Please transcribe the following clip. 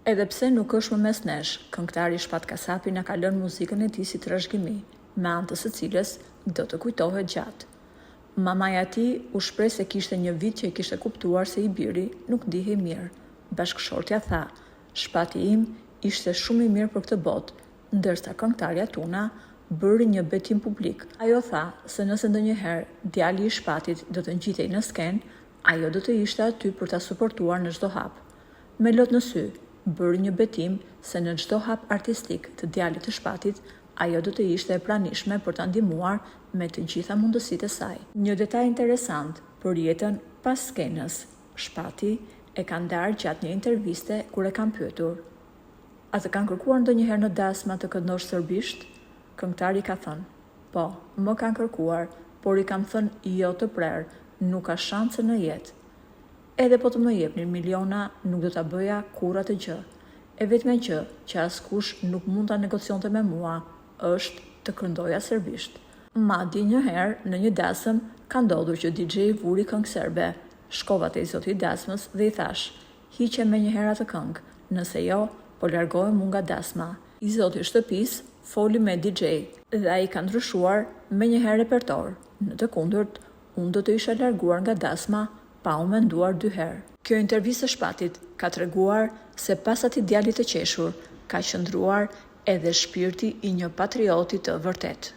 Edhe pse nuk është më mes nesh, këngëtari Shpat Kasapi na ka lënë muzikën e tij si trashëgimi, me anë të së cilës do të kujtohet gjatë. Mamaja e tij u shpreh se kishte një vit që e kishte kuptuar se i biri nuk ndihej mirë. Bashkëshortja tha, Shpati im ishte shumë i mirë për këtë botë, ndërsa këngëtarja Tuna bëri një betim publik. Ajo tha se nëse ndonjëherë djali i Shpatit do të ngjitej në skenë, ajo do të ishte aty për ta suportuar në çdo hap. Me lot në sy, bëri një betim se në çdo hap artistik të djalit të Shpatit, ajo do të ishte e pranishme për ta ndihmuar me të gjitha mundësitë e saj. Një detaj interesant për jetën pas skenës, Shpati e ka ndarë gjatë një interviste kur e kanë pyetur, A të kanë kërkuar ndonjëherë në dasma të këndosh serbisht? Këngëtari ka thënë, Po, më kanë kërkuar, por i kam thënë jo të prerë, nuk ka shanse në jetë. Edhe po të më jepnin miliona nuk do ta bëja kurrë atë gjë. E vetmja gjë që askush nuk mund ta negocionte me mua është të këndoja serbisht. Madje një herë në një dasëm ka ndodhur që DJ vuri këngë serbe. Shkova te i zoti i dasmës dhe i thashë, hiqe menjëherë atë këngë, nëse jo, po largohem unë nga dasma. I zoti i shtëpisë foli me DJ dhe ai ka ndryshuar menjëherë repertor, në të kundërt unë do të isha larguar nga dasma pa u menduar dy herë. Kjo intervistë e Shpatit ka treguar se pas atij djali të qeshur ka qëndruar edhe shpirti i një patrioti të vërtetë.